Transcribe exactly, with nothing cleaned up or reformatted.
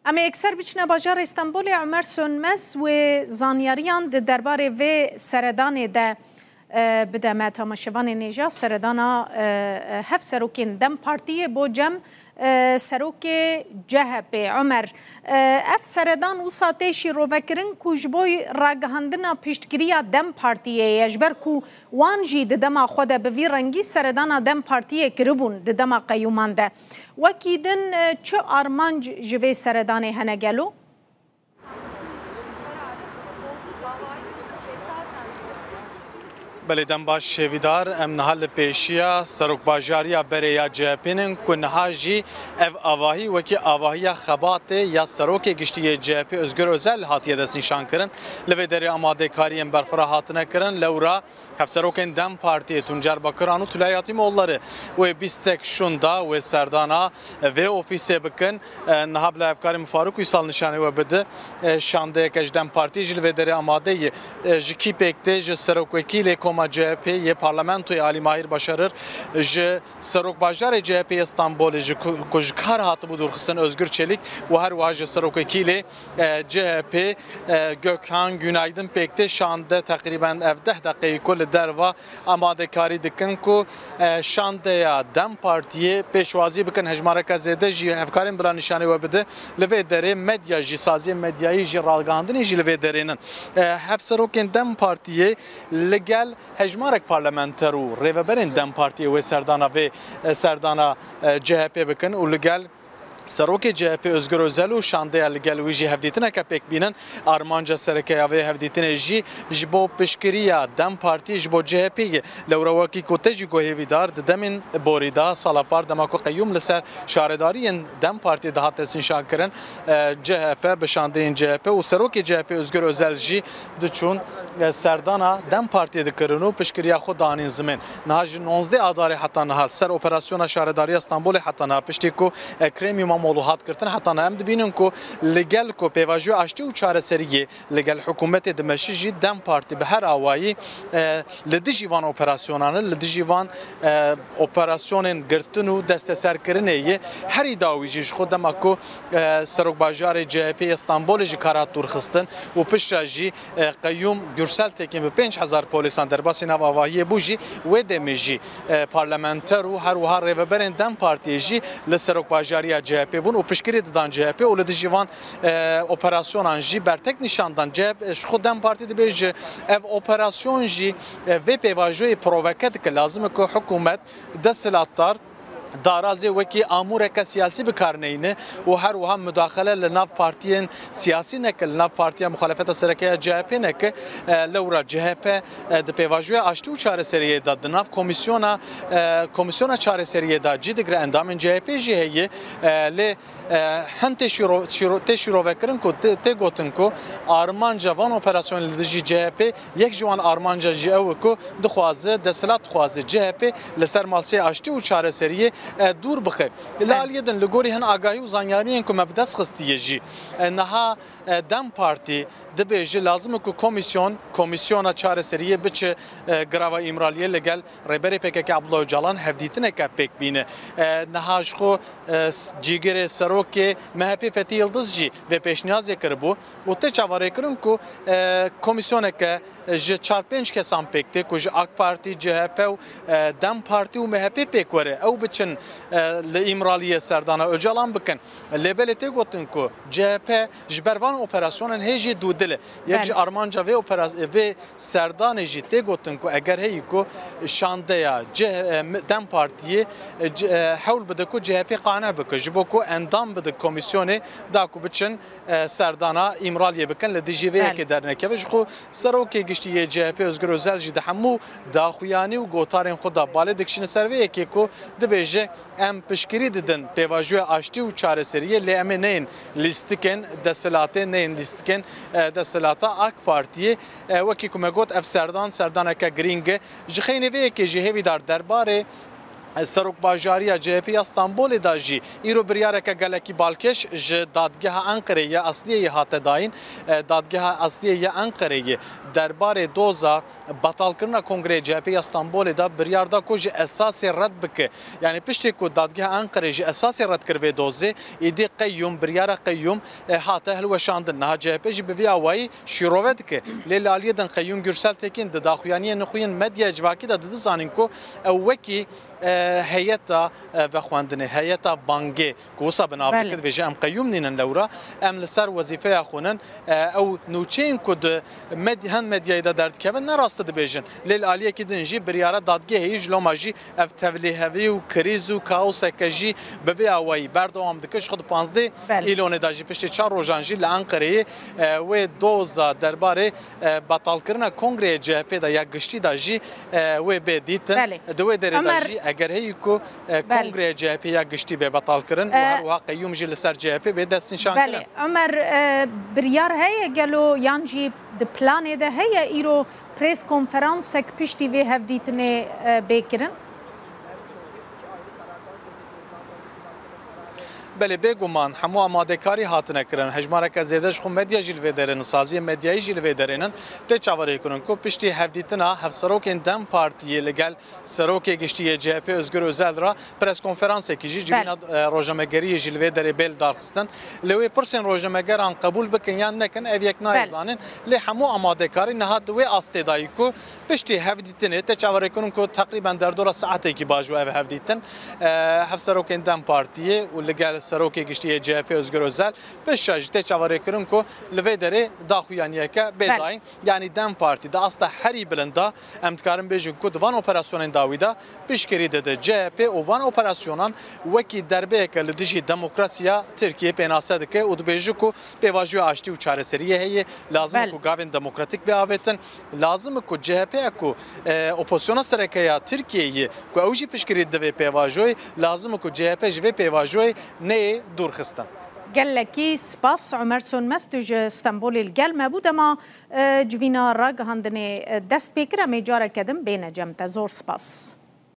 Em ê ekser biçine bajarê Stenbolê. Omer Sönmez wê zanyariyan di derbarê vê seredanê de, e, bide me tamaşevanên hêja. Seredana, e, e, heft serokên DEM Partiyê bo cem, e, serokê C H P. Omer, e, ev seredan wisa tê şîrovekirin ku ji bo ragihandina piştgiriya DEM Partiyê ye, ji ber ku wan jî di dema xwe de bi vî rengî seredana DEM Partiyê kiribûn di dema qeyûman de. Wekî din, e, çi armanc ji vê seredanê hene gelo? Belê, dem baş Şêvîdar, em niha li pêşiya serokbajariya berê ya C H P nin ku niha jî ev avahî wekî avahiya xebatê ya serokê giştî yê C H P Özgür Özel hatiye destnîşankirin. Li vê derê amadekariyên berxwera hatine kirin. Lewra Hevserokên DEM Partiyê Tuncer Bakiran û Tülay Hatîmoğulları wê bîstek şûn da wê serdana vê ofîsê bikin. E, niha bila hevkarê min Farûk Uysal nîşanî we bide. E, şandeyeke ji DEM Partiyê jî li vê derê amade ye. E, ji kî pêk tê? Ji serokwekîlê koma C H P yê parlamentoyê Alî Mahîr Başarir, ji serokbajarê C H P yê Stenbolê ji ku, ku ji kar hatibû dûrxistin Özgür Çelik û her wiha ji serokwekîlê e, C H P, e, Gökhan Günaydın pêk tê. Şande teqrîben ev deh deqeyê ku li derva amadekarî dikin ku, e, şandeya DEM Partiyê pêşwazî bikin. Hejmareke zêde jî hevkarên bila nîşanî we bide. Li vê derê medya jî, saziyên medyayî jî, ragihandinê jî li vê derê nin. E, hevserokên DEM Partiyê li gel hejmarek parlamenter û rêveberên DEM Partiyê wê serdana vê, e, serdana, e, C H P bikin û li gel Serokê C H P Özgür Özel û şandeya li gel wî jî hevdîtineke pêk bînin. Armanca sereke ya vê hevdîtinê jî ji bo piştgiriya DEM Partiyê ji bo C H P ye. Lewra wekî ku te jî got hêvîdar, di demên borî de, sala par dema ku qeyûm li ser şaredariyên DEM Partiyê dihat destnîşankirin, e, C H P bi şandeyên C H P û serokê C H P Özgür Özel jî diçûn, e, serdana DEM Partiyê dikirin û piştgiriya xwe danîn zimên. Niha ji nozdeh Adarê heta niha, ser operasyona şaredariya Stenbolê heta niha, piştî ku Ekrem İmamoğlu hat girtin, heta niha em dibînin ku li gel ku pêvajoya aştî û çareseriyê li gel hikûmetê dimeşe jî, DEM Partî bi her awayî, e, li dijî van operasyonanê, li dijî van, e, operasyonên girtin û desteserkirinê ye. Herî dawî jî ji xwe dema ku, e, serokbajarê C H P yê Stenbolê ji kar hat dûrxistin û piştre jî, e, qeyûm Gürsel Tekin bi pênc hezar polîsan derbasî nav avahiyê bû jî, wê demê jî, e, parlamenter û her wiha rêveberên DEM Partiyê jî li serokbajariya C H P bûn û piştgirî didan C H P û li dijî van, e, operasyonan jî bertek nîşan dan. C H P, ji xwe DEM Partî dibêje, ev operasyon jî, e, vê pêvajoyê proveke dike. Lazim e ku hikûmet, desthilatdar darazê wekî amûreke siyasî bi kar neyne û her wiha mudaxele li nav partiyên siyasî neke, li nav partiya muxalefeta sereke ya C H P neke. E, lewra C H P, e, di pêvajoya aştî û çareseriyê de di nav komîsyona, e, komîsyona çareseriyê de cî digire, endamên C H P jî heye. E, lê, e, hin tê şîro-, şîro-, tê şîrovekirin ku tê, tê gotin ku armanca van operasyonên li dijî C H P yek ji wan armancan jî ew e ku dixwaze, desthilat dixwaze C H P li ser maseyê aştî û çareseriyê, e, dûr bixe. Li aliyê din, li gorî hin agahî û zanyariyên ku me bi dest xistiye jî, e, niha, e, DEM Partî dibêje lazim e ku komîsyon, komîsyona çareseriyê biçe, e, girava Îmraliyê, li gel rêberê P K K Abdullah Ocalan hevdîtineke pêk bîne. E, niha ji xwe, e, s-, cîgirê serokê M H P Fethi Yildiz jî vê pêşniyazê kiribû û tê çaverêkirin ku, e, komîsyoneke ji çar pênc kesan pêk tê ku ji AK Partî, C H P û, e, DEM Partî û M H P pêk were. Ew biçin, e, li Îmraliyê serdana Ocalan bikin. Lê belê tê gotin ku C H P ji ber van operasyonan hê jî dûdil e. Yek ji armanca vê opera-, vê serdanê jî tê gotin ku eger heyî ku şandeya C H, e, DEM Partiyê, e, C-, e, hewl bide ku C H P qane bike, ji bo ku endam bide komîsyonê da ku biçin, e, serdana Îmraliyê bikin, li dijî vê yekê dernekeve. Ji xwe serokê giştî yê C H P Özgür Özel jî di hemû daxuyanî û gotarên xwe de balê dikişîne ser vê yekê ku dibêje, em piştgirî didin pêvajoya aştî û çareseriyê, lê em ê neyên lîstikên desthilatê, neyên lîstikên, e, desthilata AK Partiyê. E, wekî ku me got, ev serdan, serdaneke girîng e. Ji xeynê vê yekê jî hêvîdar derbarê Serokbajariya C H P ya Stenbolê de jî îro biryareke gelekî balkêş ji Dadgeha Enqereyê ya Esliyê yê hate dayîn. E, Dadgeha Esliyê ya Enqereyê derbarê doza betalkirina Kongreyê C H P ya Stenbolê de biryar da ku ji esasê red bike. Yanî piştî ku Dadgeha Enqerê ji esasê red kir vê dozê, îdî qeyûm, biryara qeyûm, e, hate hilweşandin. Niha C H P jî bi vî awayî şîrove dike. Lê li aliyê din qeyûm Gürsel Tekîn di daxuyaniyê nixuyên medyaya civakî de didizanîn ku ew wekî, e, heyeta, e, vexwendinê, heyeta bangê ku wisa bi nav Belê. dike, dibêje, em qeyûm nînin lewra, em li ser wezîfeya xwe nin, e, ew nûçeyên ku di med-, hin medyayê de derdikevin ne rast dibêjin. Lê li aliyekî din jî biryara dadgehê yî ji loma jî ev tevlihevî û krîz û kaoseke jî bi vê awayî berdewam dike. Ji xwe di panzdeh Belê. Îlonê de jî piştî çar rojan jî li Enqereyê, e, wê doza derbarê, e, betalkirina Kongreyê C H P de ya giştî de jî, e, wê bê dîtin. Belê. Di wê derê de Ömer jî eger heyî ku, e, Belê. Kongreyê C H P ya giştî bê betalkirin û E, her wiha qeyûm jî li ser C H P bê destnîşankirin. Belê. Ömer, e, biryar heye gelo yan jî di planê de heye îro prês konferansek piştî vê hevdîtinê, e, bê kirin? Belê, bêguman hemû amadekarî hatine kirin. Hejmareke zêde ji xwe medya jî li vê derê nin, saziyê medyayî jî li vê derê nin. Tê çaverêkirin ku piştî hevdîtina hevserokên DEM Partiyê li gel serokê giştî yê C H P Özgür Özel re preskonferansekî jî Belê. civîna, e, rojnamegeriyê jî li vê derê bê lidarxistin. Lê wê pirsên rojnamegeran qebûl bikin yan nekin, ev yek nayê Belê. zanin. Lê hemû amadekarî niha di wê astê de yî ku piştî hevdîtinê, tê çaverêkirin ku teqrîben derdora saetekî bajo ev hevdîtin, e, hevserokên DEM Partiyê û li gel serokê giştî yê C H P Özgür Özel, piştre jî tê çaverêkirin ku li vê derê daxuyaniyeke bê Belê. dayîn. Yanî DEM Partî di asta herî bilind de, em dikarin bêjin ku di van operasyonên dawî de piştgirî dide C H P û van operasyonan wekî derbeyeke li dijî demokrasiya Tirkiyê pênase dike û dibêje ku pêvajoya aştî û çareseriyê heye, lazim e Belê. ku gavên demokratîk bê avêtin, lazim e ku C H P ku, e, opozisyona sereke ya Tirkiyeyê ye, ku ew jî piştgirî dide vê pêvajoyê, lazim e ku C H P ji vê pêvajoyê neyê dûrxistin. Gelekî spas Ömer Sönmez, tu ji Stenbolê li gel me bû. Dema, e, civîna ragihandinê, e, dest pê kir, em ê careke din bêne cem te. Zor spas.